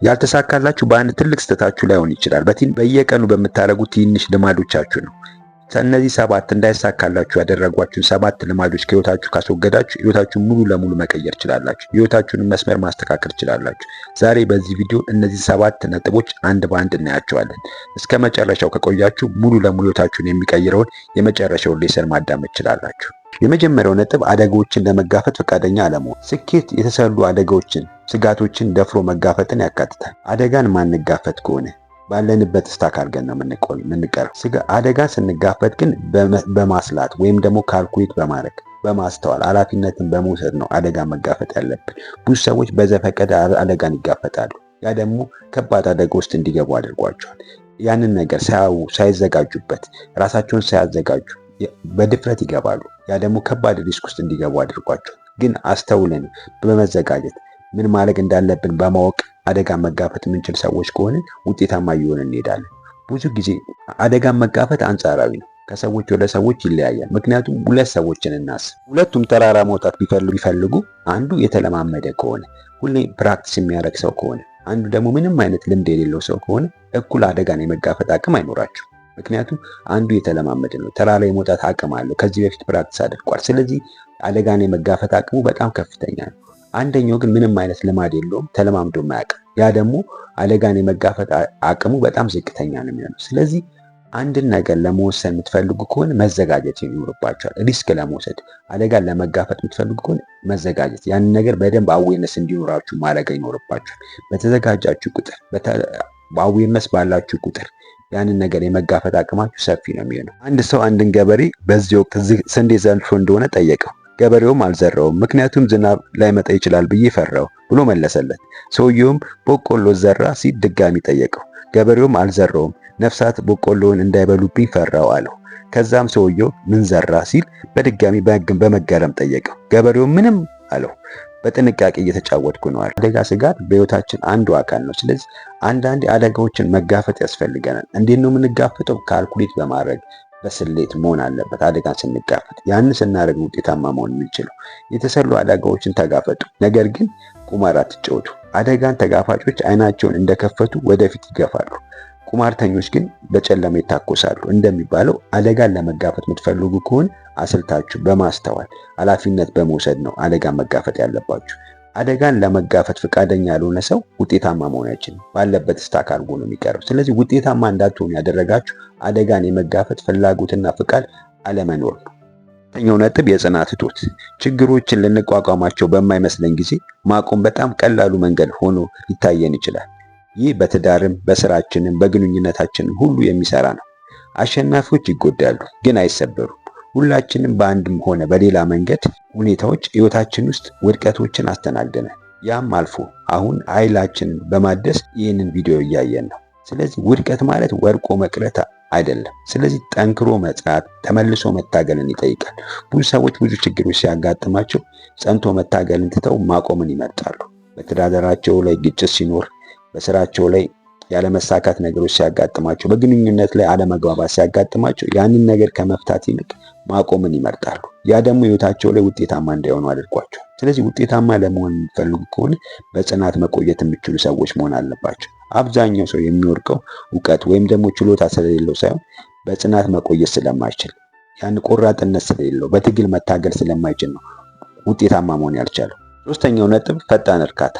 ያልተሳካላችሁ በአንድ ትልቅ ስህተታችሁ ላይሆን ይችላል። በየቀኑ በምታደርጉት ትንሽ ልማዶቻችሁ ነው። እነዚህ ሰባት እንዳይሳካላችሁ ያደረጓችሁን ሰባት ልማዶች ከህይወታችሁ ካስወገዳችሁ ህይወታችሁን ሙሉ ለሙሉ መቀየር ትችላላችሁ። ህይወታችሁን መስመር ማስተካከል ትችላላችሁ። ዛሬ በዚህ ቪዲዮ እነዚህ ሰባት ነጥቦች አንድ በአንድ እናያቸዋለን። እስከ መጨረሻው ከቆያችሁ ሙሉ ለሙሉ ህይወታችሁን የሚቀይረውን የመጨረሻውን lesson ማዳመጥ ትችላላችሁ። የመጀመሪያው ነጥብ አደጋዎችን ለመጋፈጥ ፈቃደኛ አለመሆን። ስኬት የተሰሉ አደጋዎችን፣ ስጋቶችን ደፍሮ መጋፈጥን ያካትታል። አደጋን ማንጋፈጥ ከሆነ ባለንበት stuck አድርገን ነው የምንቀረው። አደጋ ስንጋፈጥ ግን በማስላት ወይም ደግሞ calculate በማድረግ፣ በማስተዋል፣ ኃላፊነትን በመውሰድ ነው አደጋ መጋፈጥ ያለብን። ብዙ ሰዎች በዘፈቀደ አደጋን ይጋፈጣሉ። ያ ደግሞ ከባድ አደጋ ውስጥ እንዲገቡ አድርጓቸዋል። ያንን ነገር ሳያዩ፣ ሳይዘጋጁበት፣ ራሳቸውን ሳያዘጋጁ በድፍረት ይገባሉ። ያ ደግሞ ከባድ risk ውስጥ እንዲገቡ አድርጓቸዋል። ግን አስተውለን፣ በመዘጋጀት፣ ምን ማድረግ እንዳለብን በማወቅ አደጋ መጋፈጥ የምንችል ሰዎች ከሆንን ውጤታማ እየሆንን እንሄዳለን። ብዙ ጊዜ አደጋን መጋፈጥ አንጻራዊ ነው። ከሰዎች ወደ ሰዎች ይለያያል። ምክንያቱም ሁለት ሰዎችን እናስብ። ሁለቱም ተራራ መውጣት ቢፈልጉ አንዱ የተለማመደ ከሆነ፣ ሁሌ practice የሚያደርግ ሰው ከሆነ፣ አንዱ ደግሞ ምንም አይነት ልምድ የሌለው ሰው ከሆነ እኩል አደጋን የመጋፈጥ አቅም አይኖራቸውም። ምክንያቱም አንዱ የተለማመደ ነው፣ ተራራ የመውጣት አቅም አለው፣ ከዚህ በፊት practice አድርጓል። ስለዚህ አደጋን የመጋፈጥ አቅሙ በጣም ከፍተኛ ነው። አንደኛው ግን ምንም አይነት ልማድ የለውም፣ ተለማምዶ አያውቅም። ያ ደግሞ አደጋን የመጋፈጥ አቅሙ በጣም ዝቅተኛ ነው የሚሆነው። ስለዚህ አንድን ነገር ለመወሰን የምትፈልጉ ከሆነ መዘጋጀት ይኖርባችኋል። Risk ለመውሰድ፣ አደጋን ለመጋፈጥ የምትፈልጉ ከሆነ መዘጋጀት፣ ያንን ነገር በደንብ awareness እንዲኖራችሁ ማድረግ ይኖርባችኋል። በተዘጋጃችሁ ቁጥር፣ በ awareness ባላችሁ ቁጥር ያንን ነገር የመጋፈጥ አቅማችሁ ሰፊ ነው የሚሆነው። አንድ ሰው አንድን ገበሬ በዚህ ወቅት ስንዴ ዘርቶ እንደሆነ ጠየቀው። ገበሬውም አልዘራውም፣ ምክንያቱም ዝናብ ላይመጣ ይችላል ብዬ ፈራው ብሎ መለሰለት። ሰውየውም በቆሎ ዘራ ሲል ድጋሚ ጠየቀው። ገበሬውም አልዘራውም፣ ነፍሳት በቆሎውን እንዳይበሉብኝ ፈራው አለው። ከዛም ሰውየው ምን ዘራ ሲል በድጋሚ በመገረም ጠየቀው። ገበሬው ምንም አለው፣ በጥንቃቄ እየተጫወትኩ ነው አለ። አደጋ ስጋት በህይወታችን አንዱ አካል ነው። ስለዚህ አንዳንድ አደጋዎችን መጋፈጥ ያስፈልገናል። እንዴት ነው የምንጋፈጠው? Calculate በማድረግ፣ በስሌት መሆን አለበት። አደጋን ስንጋፈጥ ያንን ስናደርግ ውጤታማ መሆን የምንችለው። የተሰሉ አደጋዎችን ተጋፈጡ፣ ነገር ግን ቁማር አትጫወቱ። አደጋን ተጋፋጮች አይናቸውን እንደከፈቱ ወደፊት ይገፋሉ። ቁማርተኞች ግን በጨለማ ይታኮሳሉ እንደሚባለው አደጋን ለመጋፈጥ የምትፈልጉ ከሆነ አስልታችሁ፣ በማስተዋል፣ ኃላፊነት በመውሰድ ነው አደጋን መጋፈጥ ያለባችሁ። አደጋን ለመጋፈጥ ፈቃደኛ ያልሆነ ሰው ውጤታማ መሆን አይችልም። ባለበት stuck አድርጎ ነው የሚቀረው። ስለዚህ ውጤታማ እንዳትሆኑ ያደረጋችሁ አደጋን የመጋፈጥ ፍላጎትና ፍቃድ አለመኖር ነው። ሁለተኛው ነጥብ የጽናት እጦት። ችግሮችን ልንቋቋማቸው በማይመስለን ጊዜ ማቆም በጣም ቀላሉ መንገድ ሆኖ ሊታየን ይችላል። ይህ በትዳርም በስራችንም በግንኙነታችንም ሁሉ የሚሰራ ነው። አሸናፊዎች ይጎዳሉ፣ ግን አይሰበሩም። ሁላችንም በአንድም ሆነ በሌላ መንገድ ሁኔታዎች ህይወታችን ውስጥ ውድቀቶችን አስተናግደናል። ያም አልፎ አሁን ኃይላችንን በማደስ ይህንን ቪዲዮ እያየን ነው። ስለዚህ ውድቀት ማለት ወድቆ መቅረት አይደለም። ስለዚህ ጠንክሮ መጽናት፣ ተመልሶ መታገልን ይጠይቃል። ብዙ ሰዎች ብዙ ችግሮች ሲያጋጥማቸው ጸንቶ መታገልን ትተው ማቆምን ይመርጣሉ። በትዳራቸው ላይ ግጭት ሲኖር፣ በስራቸው ላይ ያለመሳካት ነገሮች ሲያጋጥማቸው፣ በግንኙነት ላይ አለመግባባት ሲያጋጥማቸው ያንን ነገር ከመፍታት ይልቅ ማቆምን ይመርጣሉ። ያ ደግሞ ህይወታቸው ላይ ውጤታማ እንዳይሆኑ አድርጓቸዋል። ስለዚህ ውጤታማ ለመሆን የሚፈልጉ ከሆነ በጽናት መቆየት የሚችሉ ሰዎች መሆን አለባቸው። አብዛኛው ሰው የሚወድቀው እውቀት ወይም ደግሞ ችሎታ ስለሌለው ሳይሆን በጽናት መቆየት ስለማይችል፣ ያን ቆራጥነት ስለሌለው፣ በትግል መታገል ስለማይችል ነው ውጤታማ መሆን ያልቻለው። ሶስተኛው ነጥብ ፈጣን እርካታ።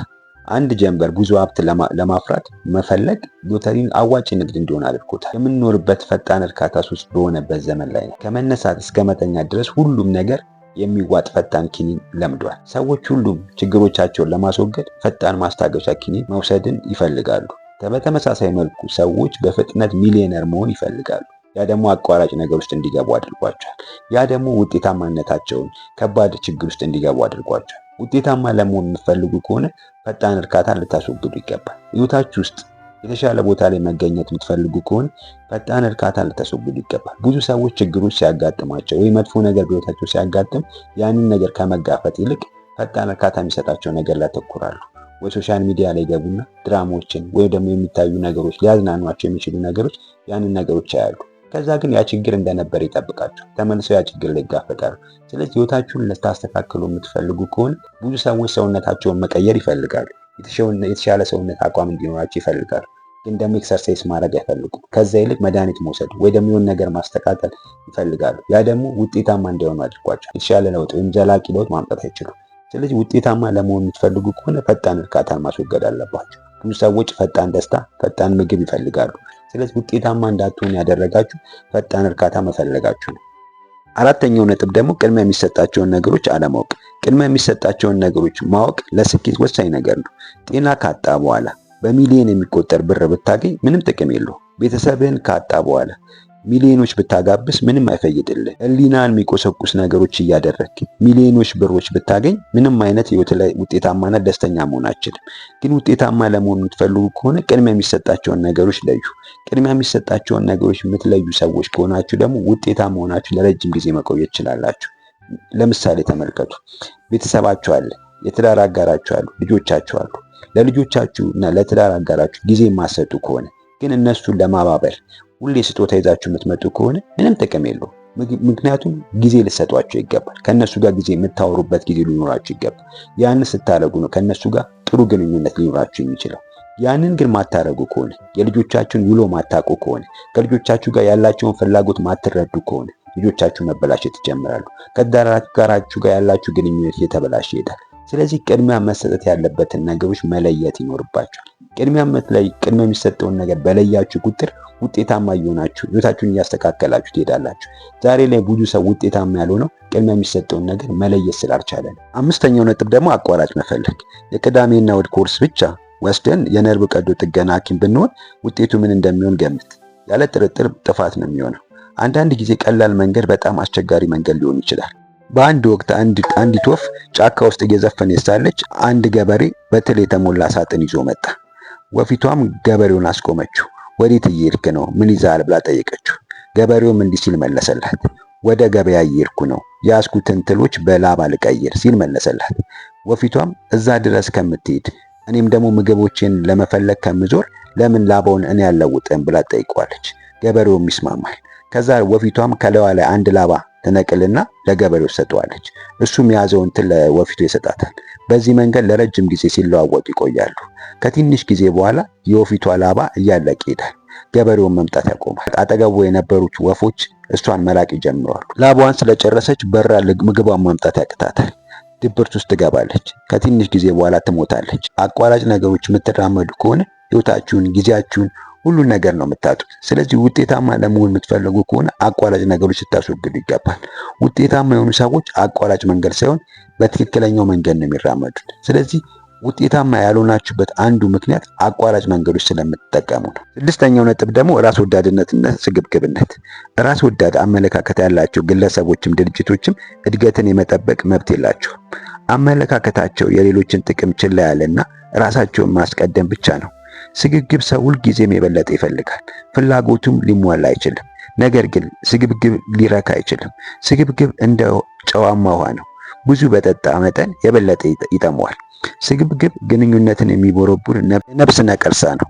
አንድ ጀንበር ብዙ ሀብት ለማፍራት መፈለግ ሎተሪን አዋጭ ንግድ እንዲሆን አድርጎታል። የምንኖርበት ፈጣን እርካታ ሱስ በሆነበት ዘመን ላይ ነው። ከመነሳት እስከ መተኛት ድረስ ሁሉም ነገር የሚዋጥ ፈጣን ኪኒን ለምዷል። ሰዎች ሁሉም ችግሮቻቸውን ለማስወገድ ፈጣን ማስታገሻ ኪኒን መውሰድን ይፈልጋሉ። በተመሳሳይ መልኩ ሰዎች በፍጥነት ሚሊዮነር መሆን ይፈልጋሉ። ያ ደግሞ አቋራጭ ነገር ውስጥ እንዲገቡ አድርጓቸዋል። ያ ደግሞ ውጤታማነታቸውን ከባድ ችግር ውስጥ እንዲገቡ አድርጓቸዋል። ውጤታማ ለመሆን የምትፈልጉ ከሆነ ፈጣን እርካታን ልታስወግዱ ይገባል። ህይወታችሁ ውስጥ የተሻለ ቦታ ላይ መገኘት የምትፈልጉ ከሆነ ፈጣን እርካታን ልታስወግዱ ይገባል። ብዙ ሰዎች ችግሮች ሲያጋጥማቸው ወይ መጥፎ ነገር በህይወታቸው ሲያጋጥም ያንን ነገር ከመጋፈጥ ይልቅ ፈጣን እርካታ የሚሰጣቸው ነገር ላይ ያተኩራሉ። ወይ social media ላይ ገቡና ድራማዎችን ወይ ደግሞ የሚታዩ ነገሮች፣ ሊያዝናኗቸው የሚችሉ ነገሮች፣ ያንን ነገሮች ያያሉ። ከዛ ግን ያ ችግር እንደነበር ይጠብቃቸው፣ ተመልሰው ያ ችግር ላይ ይጋፈጣሉ። ስለዚህ ህይወታችሁን ልታስተካክሉ የምትፈልጉ ከሆነ፣ ብዙ ሰዎች ሰውነታቸውን መቀየር ይፈልጋሉ። የተሻለ ሰውነት አቋም እንዲኖራቸው ይፈልጋሉ። ግን ደግሞ exercise ማድረግ አይፈልጉም። ከዛ ይልቅ መድኃኒት መውሰድ ወይ ደግሞ የሆነ ነገር ማስተካከል ይፈልጋሉ። ያ ደግሞ ውጤታማ እንዳይሆኑ አድርጓቸዋል። የተሻለ ለውጥ ወይም ዘላቂ ለውጥ ማምጣት አይችሉም። ስለዚህ ውጤታማ ለመሆን የምትፈልጉ ከሆነ ፈጣን እርካታን ማስወገድ አለባችሁ። ብዙ ሰዎች ፈጣን ደስታ፣ ፈጣን ምግብ ይፈልጋሉ። ስለዚህ ውጤታማ እንዳትሆኑ ያደረጋችሁ ፈጣን እርካታ መፈለጋችሁ ነው። አራተኛው ነጥብ ደግሞ ቅድሚያ የሚሰጣቸውን ነገሮች አለማወቅ። ቅድሚያ የሚሰጣቸውን ነገሮች ማወቅ ለስኬት ወሳኝ ነገር ነው። ጤና ካጣ በኋላ በሚሊዮን የሚቆጠር ብር ብታገኝ ምንም ጥቅም የለውም። ቤተሰብህን ካጣ በኋላ ሚሊዮኖች ብታጋብስ ምንም አይፈይድልህ። ሕሊናን የሚቆሰቁስ ነገሮች እያደረግክ ሚሊዮኖች ብሮች ብታገኝ ምንም አይነት ህይወት ላይ ውጤታማና ደስተኛ መሆን አትችልም። ግን ውጤታማ ለመሆን የምትፈልጉ ከሆነ ቅድሚያ የሚሰጣቸውን ነገሮች ለዩ። ቅድሚያ የሚሰጣቸውን ነገሮች የምትለዩ ሰዎች ከሆናችሁ ደግሞ ውጤታማ ሆናችሁ ለረጅም ጊዜ መቆየት ትችላላችሁ። ለምሳሌ ተመልከቱ። ቤተሰባችሁ አለ፣ የትዳር አጋራችሁ አሉ፣ ልጆቻችሁ አሉ። ለልጆቻችሁ እና ለትዳር አጋራችሁ ጊዜ የማትሰጡ ከሆነ ግን እነሱን ለማባበል ሁሌ ስጦታ ይዛችሁ የምትመጡ ከሆነ ምንም ጥቅም የለውም። ምክንያቱም ጊዜ ልሰጧቸው ይገባል። ከእነሱ ጋር ጊዜ የምታወሩበት ጊዜ ሊኖራችሁ ይገባል። ያንን ስታደርጉ ነው ከእነሱ ጋር ጥሩ ግንኙነት ሊኖራችሁ የሚችለው። ያንን ግን ማታረጉ ከሆነ፣ የልጆቻችሁን ውሎ ማታውቁ ከሆነ፣ ከልጆቻችሁ ጋር ያላቸውን ፍላጎት ማትረዱ ከሆነ ልጆቻችሁ መበላሸት ይጀምራሉ። ከትዳር አጋራችሁ ጋር ያላችሁ ግንኙነት እየተበላሸ ይሄዳል። ስለዚህ ቅድሚያ መሰጠት ያለበትን ነገሮች መለየት ይኖርባችኋል። ቅድሚያ የሚሰጠውን ነገር በለያችሁ ቁጥር ውጤታማ እየሆናችሁ ህይወታችሁን እያስተካከላችሁ ትሄዳላችሁ። ዛሬ ላይ ብዙ ሰው ውጤታማ ያልሆነው ቅድሚያ የሚሰጠውን ነገር መለየት ስላልቻለ ነው። አምስተኛው ነጥብ ደግሞ አቋራጭ መፈለግ። የቅዳሜና እሑድ ኮርስ ብቻ ወስደን የነርቭ ቀዶ ጥገና ሐኪም ብንሆን ውጤቱ ምን እንደሚሆን ገምት። ያለ ጥርጥር ጥፋት ነው የሚሆነው። አንዳንድ ጊዜ ቀላል መንገድ በጣም አስቸጋሪ መንገድ ሊሆን ይችላል። በአንድ ወቅት አንዲት ወፍ ጫካ ውስጥ እየዘፈነች ሳለች አንድ ገበሬ በትል የተሞላ ሳጥን ይዞ መጣ። ወፊቷም ገበሬውን አስቆመችው። ወዴት እየሄድክ ነው? ምን ይዘሃል? ብላ ጠየቀችው። ገበሬውም እንዲህ ሲል መለሰላት፣ ወደ ገበያ እየሄድኩ ነው፣ የያዝኩትን ትሎች በላባ ልቀይር ሲል መለሰላት። ወፊቷም እዛ ድረስ ከምትሄድ እኔም ደግሞ ምግቦችን ለመፈለግ ከምዞር ለምን ላባውን እኔ አልለውጥም ብላ ጠይቋለች። ገበሬውም ይስማማል። ከዛ ወፊቷም ከላዋ ላይ አንድ ላባ ትነቅልና ለገበሬው ሰጠዋለች። እሱም የያዘውን ትል ለወፊቱ ይሰጣታል። በዚህ መንገድ ለረጅም ጊዜ ሲለዋወጡ ይቆያሉ። ከትንሽ ጊዜ በኋላ የወፊቷ ላባ እያለቀ ይሄዳል። ገበሬውን መምጣት ያቆማል። አጠገቡ የነበሩት ወፎች እሷን መራቅ ይጀምራሉ። ላባዋን ስለጨረሰች በራ ምግቧን ማምጣት ያቅታታል። ድብርት ውስጥ ትገባለች። ከትንሽ ጊዜ በኋላ ትሞታለች። አቋራጭ ነገሮች የምትራመዱ ከሆነ ህይወታችሁን፣ ጊዜያችሁን፣ ሁሉን ነገር ነው የምታጡት። ስለዚህ ውጤታማ ለመሆን የምትፈልጉ ከሆነ አቋራጭ ነገሮች ልታስወግዱ ይገባል። ውጤታማ የሆኑ ሰዎች አቋራጭ መንገድ ሳይሆን በትክክለኛው መንገድ ነው የሚራመዱት። ስለዚህ ውጤታማ ያልሆናችሁበት አንዱ ምክንያት አቋራጭ መንገዶች ስለምትጠቀሙ ነው። ስድስተኛው ነጥብ ደግሞ ራስ ወዳድነትና ስግብግብነት። ራስ ወዳድ አመለካከት ያላቸው ግለሰቦችም ድርጅቶችም እድገትን የመጠበቅ መብት የላቸውም። አመለካከታቸው የሌሎችን ጥቅም ችላ ያለና ራሳቸውን ማስቀደም ብቻ ነው። ስግብግብ ሰው ሁልጊዜም የበለጠ ይፈልጋል። ፍላጎቱም ሊሟላ አይችልም። ነገር ግን ስግብግብ ሊረካ አይችልም። ስግብግብ እንደ ጨዋማ ውሃ ነው። ብዙ በጠጣ መጠን የበለጠ ይጠመዋል። ስግብግብ ግንኙነትን የሚቦረቡር ነፍስ ነቀርሳ ነው።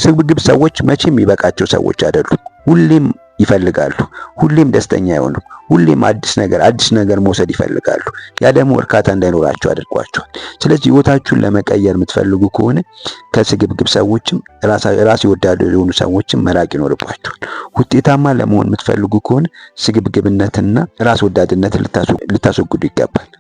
ስግብግብ ሰዎች መቼም የሚበቃቸው ሰዎች አይደሉም። ሁሌም ይፈልጋሉ። ሁሌም ደስተኛ አይሆኑም። ሁሌም አዲስ ነገር አዲስ ነገር መውሰድ ይፈልጋሉ። ያ ደግሞ እርካታ እንዳይኖራቸው አድርጓቸዋል። ስለዚህ ህይወታችሁን ለመቀየር የምትፈልጉ ከሆነ ከስግብግብ ሰዎችም ራስ ወዳድ የሆኑ ሰዎችም መራቅ ይኖርባችኋል። ውጤታማ ለመሆን የምትፈልጉ ከሆነ ስግብግብነትና ራስ ወዳድነትን ልታስወግዱ ይገባል።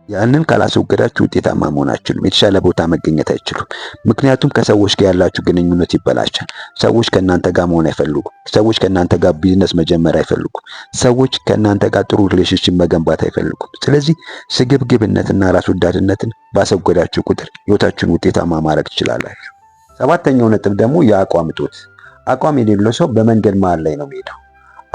ያንን ካላስወገዳችሁ ውጤታማ መሆን አትችሉም። የተሻለ ቦታ መገኘት አይችሉም። ምክንያቱም ከሰዎች ጋር ያላችሁ ግንኙነት ይበላሻል። ሰዎች ከእናንተ ጋር መሆን አይፈልጉም። ሰዎች ከእናንተ ጋር ቢዝነስ መጀመር አይፈልጉም። ሰዎች ከእናንተ ጋር ጥሩ relationship መገንባት አይፈልጉም። ስለዚህ ስግብግብነትና ራስ ወዳድነትን ባስወገዳችሁ ቁጥር ህይወታችሁን ውጤታማ ማድረግ ትችላላችሁ። ሰባተኛው ነጥብ ደግሞ የአቋም እጦት። አቋም የሌለው ሰው በመንገድ መሃል ላይ ነው የሚሄደው።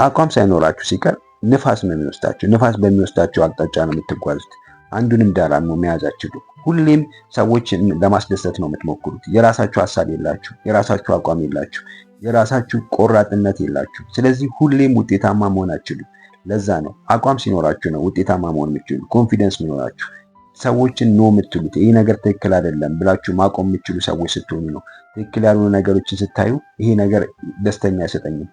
አቋም ሳይኖራችሁ ሲቀር ንፋስ ነው የሚወስዳችሁ። ንፋስ በሚወስዳችሁ አቅጣጫ ነው የምትጓዙት። አንዱንም ዳር መያዝ አትችሉም። ሁሌም ሰዎች ለማስደሰት ነው የምትሞክሩት። የራሳችሁ ሀሳብ የላችሁ፣ የራሳችሁ አቋም የላችሁ፣ የራሳችሁ ቆራጥነት የላችሁ። ስለዚህ ሁሌም ውጤታማ መሆን አትችሉም። ለዛ ነው አቋም ሲኖራችሁ ነው ውጤታማ መሆን የምትችሉ፣ confidence ሲኖራችሁ፣ ሰዎችን no የምትሉት ይሄ ነገር ትክክል አይደለም ብላችሁ ማቆም የምትችሉ ሰዎች ስትሆኑ ነው። ትክክል ያልሆኑ ነገሮችን ስታዩ ይሄ ነገር ደስተኛ አይሰጠኝም፣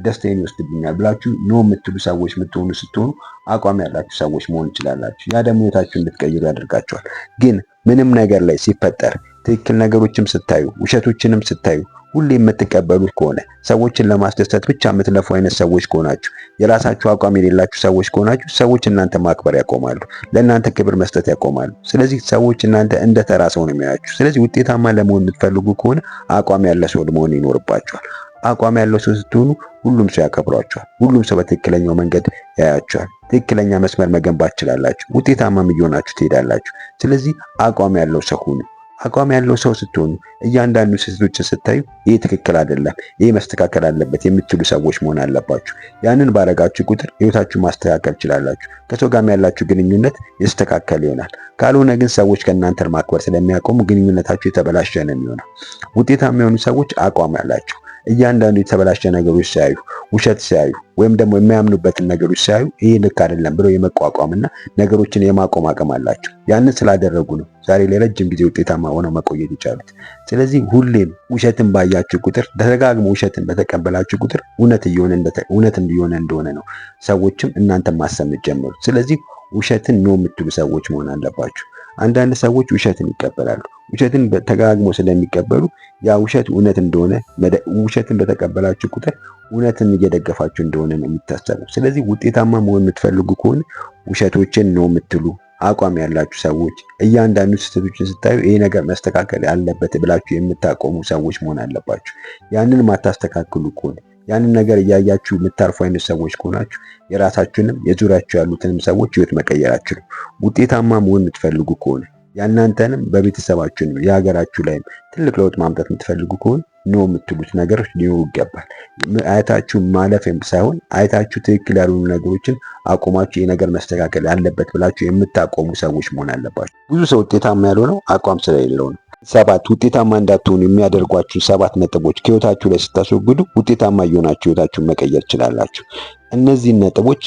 ደስታዬን ይወስድብኛል ብላችሁ no የምትሉ ሰዎች የምትሆኑ ስትሆኑ አቋም ያላችሁ ሰዎች መሆን ይችላላችሁ። ያ ደግሞ ህይወታችሁን እንድትቀይሩ ያደርጋችኋል። ግን ምንም ነገር ላይ ሲፈጠር ትክክል ነገሮችም ስታዩ ውሸቶችንም ስታዩ ሁሌ የምትቀበሉት ከሆነ፣ ሰዎችን ለማስደሰት ብቻ የምትለፉ አይነት ሰዎች ከሆናችሁ፣ የራሳችሁ አቋም የሌላችሁ ሰዎች ከሆናችሁ ሰዎች እናንተ ማክበር ያቆማሉ፣ ለእናንተ ክብር መስጠት ያቆማሉ። ስለዚህ ሰዎች እናንተ እንደ ተራ ሰው ነው የሚያያችሁ። ስለዚህ ውጤታማ ለመሆን የምትፈልጉ ከሆነ አቋም ያለ ሰው መሆን ይኖርባችኋል። አቋም ያለው ሰው ስትሆኑ ሁሉም ሰው ያከብሯችኋል። ሁሉም ሰው በትክክለኛው መንገድ ያያችኋል። ትክክለኛ መስመር መገንባት ትችላላችሁ። ውጤታማም እየሆናችሁ ትሄዳላችሁ። ስለዚህ አቋም ያለው ሰው ሁኑ። አቋም ያለው ሰው ስትሆኑ እያንዳንዱ ስህተቶችን ስታዩ ይህ ትክክል አይደለም፣ ይህ መስተካከል አለበት የምትሉ ሰዎች መሆን አለባችሁ። ያንን ባረጋችሁ ቁጥር ህይወታችሁ ማስተካከል ትችላላችሁ። ከሰው ጋርም ያላችሁ ግንኙነት የተስተካከለ ይሆናል። ካልሆነ ግን ሰዎች ከእናንተን ማክበር ስለሚያቆሙ ግንኙነታችሁ የተበላሸ ነው የሚሆነው። ውጤታማ የሆኑ ሰዎች አቋም ያላቸው እያንዳንዱ የተበላሸ ነገሮች ሲያዩ፣ ውሸት ሲያዩ ወይም ደግሞ የሚያምኑበትን ነገሮች ሲያዩ ይህ ልክ አይደለም ብለው የመቋቋምና ነገሮችን የማቆም አቅም አላቸው። ያንን ስላደረጉ ነው ዛሬ ለረጅም ጊዜ ውጤታማ ሆነው መቆየት የቻሉት። ስለዚህ ሁሌም ውሸትን ባያችሁ ቁጥር፣ ደጋግሞ ውሸትን በተቀበላችሁ ቁጥር እውነት እየሆነ እንደሆነ ነው ሰዎችም እናንተን ማሰብ የምትጀምሩት። ስለዚህ ውሸትን no የምትሉ ሰዎች መሆን አለባችሁ። አንዳንድ ሰዎች ውሸትን ይቀበላሉ። ውሸትን ተደጋግሞ ስለሚቀበሉ ያ ውሸት እውነት እንደሆነ፣ ውሸትን በተቀበላችሁ ቁጥር እውነትን እየደገፋችሁ እንደሆነ ነው የሚታሰበው። ስለዚህ ውጤታማ መሆን የምትፈልጉ ከሆነ ውሸቶችን no የምትሉ አቋም ያላችሁ ሰዎች፣ እያንዳንዱ ስህተቶችን ስታዩ ይሄ ነገር መስተካከል ያለበት ብላችሁ የምታቆሙ ሰዎች መሆን አለባችሁ። ያንን ማታስተካክሉ ከሆነ፣ ያንን ነገር እያያችሁ የምታርፉ አይነት ሰዎች ከሆናችሁ የራሳችሁንም የዙሪያችሁ ያሉትንም ሰዎች ህይወት መቀየር አትችሉም። ውጤታማ መሆን የምትፈልጉ ከሆነ፣ ያናንተንም በቤተሰባችሁንም የሀገራችሁ ላይም ትልቅ ለውጥ ማምጣት የምትፈልጉ ከሆነ no የምትሉት ነገሮች ሊኖሩ ይገባል። አይታችሁ ማለፍ ሳይሆን አይታችሁ ትክክል ያልሆኑ ነገሮችን አቆማችሁ ይህ ነገር መስተካከል ያለበት ብላችሁ የምታቆሙ ሰዎች መሆን አለባችሁ። ብዙ ሰው ውጤታማ ያልሆነው አቋም ስለሌለው ነው። ሰባት ውጤታማ እንዳትሆኑ የሚያደርጓችሁ ሰባት ነጥቦች ከህይወታችሁ ላይ ስታስወግዱ ውጤታማ እየሆናችሁ ህይወታችሁን መቀየር ትችላላችሁ። እነዚህን ነጥቦች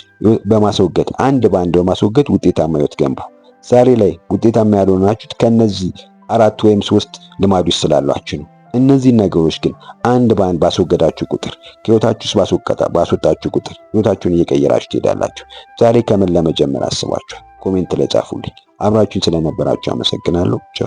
በማስወገድ፣ አንድ በአንድ በማስወገድ ውጤታማ ህይወት ገንቡ። ዛሬ ላይ ውጤታማ ያልሆናችሁት ከነዚህ አራት ወይም ሶስት ልማዶች ስላሏችሁ ነው። እነዚህን ነገሮች ግን አንድ በአንድ ባስወገዳችሁ ቁጥር፣ ከህይወታችሁ ውስጥ ባስወጣችሁ ቁጥር ህይወታችሁን እየቀየራችሁ ትሄዳላችሁ። ዛሬ ከምን ለመጀመር አስባችኋል? Comment ላይ ጻፉልኝ። አብራችሁን ስለነበራችሁ አመሰግናለሁ። ቻው።